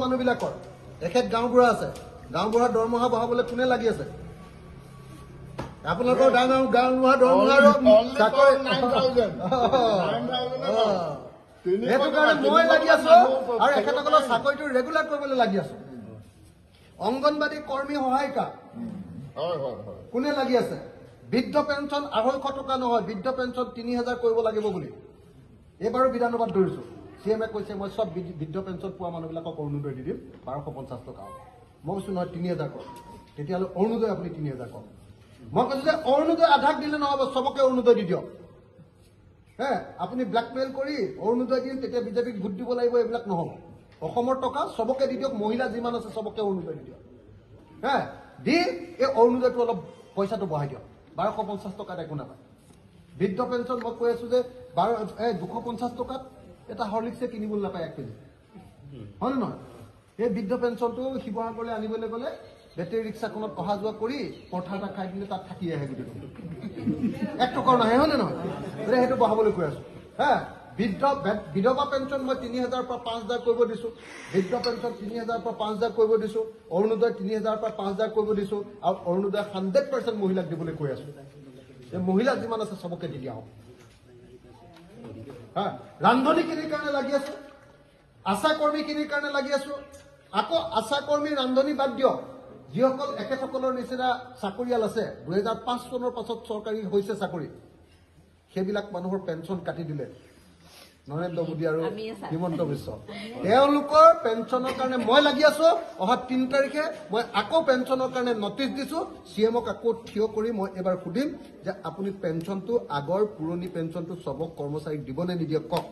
মানুহবিলাকৰ, তেখেত গাঁওবুঢ়া আছে, গাঁওবুঢ়াৰ দৰমহা বঢ়াবলৈ কোনে লাগি আছে? আপোনালোকৰ গাঁওবুঢ়াৰ দৰমহা চাকৰি, সেইটো কাৰণে মই লাগি আছো আৰু এখেতসকলৰ চাকৰিটো ৰেগুলাৰ কৰিবলৈ লাগি আছো। অংগনবাদী কৰ্মী সহায়িকা কোনে লাগি আছে? বৃদ্ধ পেঞ্চন 250 টকা নহয়, বৃদ্ধ পেঞ্চন 3000 কৰিব লাগিব বুলি এইবাৰো বিধানসভাত ধৰিছো। চি এমে কৈছে মই চব বৃদ্ধ পেঞ্চন পোৱা মানুহবিলাকক অৰুণোদয় দি দিম 1250 টকা। মই কৈছো নহয় 3000 কৰক, তেতিয়াহ'লে অৰুণোদয় আপুনি 3000 কৰক। মই কৈছো যে অৰুণোদয় আধাক দিলে নহ'ব, চবকে অৰুণোদয় দি দিয়ক। হে, আপুনি ব্লেকমেইল কৰি অৰুণোদয় দিম তেতিয়া বিজেপিক ভোট দিব লাগিব, এইবিলাক নহ'ব। অসমৰ টকা চবকে দি দিয়ক, মহিলা যিমান আছে চবকে অৰুণোদয় দি দিয়ক। হে, দি এই অৰুণোদয়টো অলপ পইচাটো বঢ়াই দিয়ক, 1250 টকাত একো নাপায়। বৃদ্ধ পেঞ্চন মই কৈ আছো যে 250 টকাত এটা হৰলিক্সে কিনিবলৈ নাপায় 1 কেজি, হয় নে নহয়? এই বৃদ্ধ পেঞ্চনটো শিৱসাগৰলৈ আনিবলৈ গ'লে বেটেৰী ৰিক্সাখনত অহা যোৱা কৰি পৰঠা এটা খাই দিলে তাত থাকি আহে গোটেইটো, 1 টকাও নাহে, হয় নে নহয়? গতিকে সেইটো বঢ়াবলৈ কৈ আছো। হা, বৃদ্ধ বিধৱা পেঞ্চন মই 3000 পৰা 5000 কৰিব দিছো, বৃদ্ধ পেঞ্চন 3000 পৰা 5000 কৰিব দিছো, অৰুণোদয় 3000 পৰা 5000 কৰিব দিছো, আৰু অৰুণোদয় 100% মহিলাক দিবলৈ কৈ আছো। এই মহিলা যিমান আছে চবকে দি দিয়া হওক। হা, ৰান্ধনীখিনিৰ কাৰণে লাগি আছো, আশা কৰ্মীখিনিৰ কাৰণে লাগি আছো। আকৌ আশা কৰ্মী ৰান্ধনী বাদ দিয়ক, যিসকল এখেতসকলৰ নিচিনা চাকৰিয়াল আছে, 2005 চনৰ পাছত চৰকাৰী হৈছে চাকৰি, সেইবিলাক মানুহৰ পেঞ্চন কাটি দিলে নৰেন্দ্ৰ মোদী আৰু হিমন্ত বিশ্ব। তেওঁলোকৰ পেঞ্চনৰ কাৰণে মই লাগি আছো। অহা 3 তাৰিখে মই আকৌ পেঞ্চনৰ কাৰণে নটিচ দিছো। চি এমক আকৌ থিয় কৰি মই এইবাৰ সুধিম যে আপুনি পেঞ্চনটো আগৰ পুৰণি পেঞ্চনটো চবক কৰ্মচাৰীক দিবনে নিদিয়ে কওক।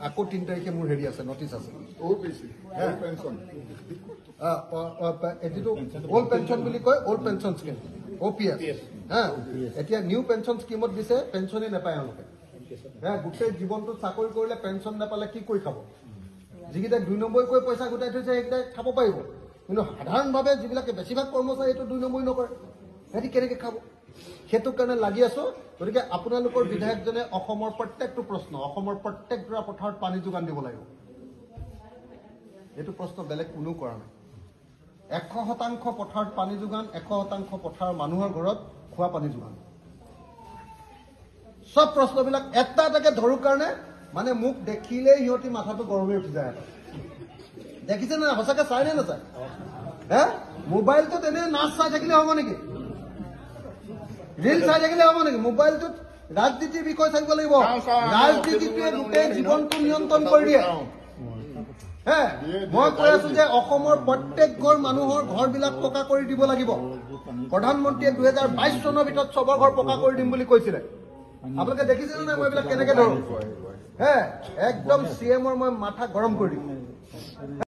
আকৌ 3 তাৰিখে মোৰ হেৰি আছে, নটিচ আছে। যিটো অল্ড পেঞ্চন বুলি কয়, অল্ড পেঞ্চন স্কীম, OPS। হা, এতিয়া নিউ পেঞ্চন স্কীমত দিছে, পেঞ্চনেই নাপায় এওঁলোকে। হা, গোটেই জীৱনটো চাকৰি কৰিলে পেঞ্চন নাপালে কি কৰি খাব? যিকেইটাই 2 নম্বৰকৈ পইচা গোটাই থৈছে সেইকেইটাই খাব পাৰিব, কিন্তু সাধাৰণভাৱে যিবিলাকে বেছিভাগ কৰ্মচাৰী এইটো 2 নম্বৰী নকৰে, সিহঁতি কেনেকৈ খাব? সেইটো কাৰণে লাগি আছো। গতিকে আপোনালোকৰ বিধায়কজনে অসমৰ প্ৰত্যেকটো প্ৰশ্ন, অসমৰ প্ৰত্যেকডৰা পথাৰত পানী যোগান দিব লাগিব, এইটো প্ৰশ্ন বেলেগ কোনেও কৰা নাই। 100% পথাৰত পানী যোগান, 100% পথাৰৰ মানুহৰ ঘৰত খোৱা পানী যোগান, চব প্ৰশ্নবিলাক এটা এটাকে ধৰো কাৰণে মানে মোক দেখিলেই সিহঁতি মাথাটো গৰমে উঠি যায়। দেখিছে নে সঁচাকে চাই নে নাচায়? হে, মোবাইলটোত এনেই নাচ চাই থাকিলে হ'ব নেকি? ৰিল চাই থাকিলে হ'ব নেকি? মোবাইলটোত ৰাজনীতিৰ বিষয় থাকিব লাগিব। ৰাজনীতিটোৱে গোটেই জীৱনটো নিয়ন্ত্ৰণ কৰি দিয়ে। হে, মই কৈ আছো যে অসমৰ প্ৰত্যেক ঘৰ মানুহৰ ঘৰবিলাক পকা কৰি দিব লাগিব। প্ৰধানমন্ত্ৰীয়ে 2022 চনৰ ভিতৰত চবৰ ঘৰ পকা কৰি দিম বুলি কৈছিলে। আপোনালোকে দেখিছে নাই মই এইবিলাক কেনেকে ধৰো? হে, একদম চি এমৰ মই মাথা গৰম কৰি দিম।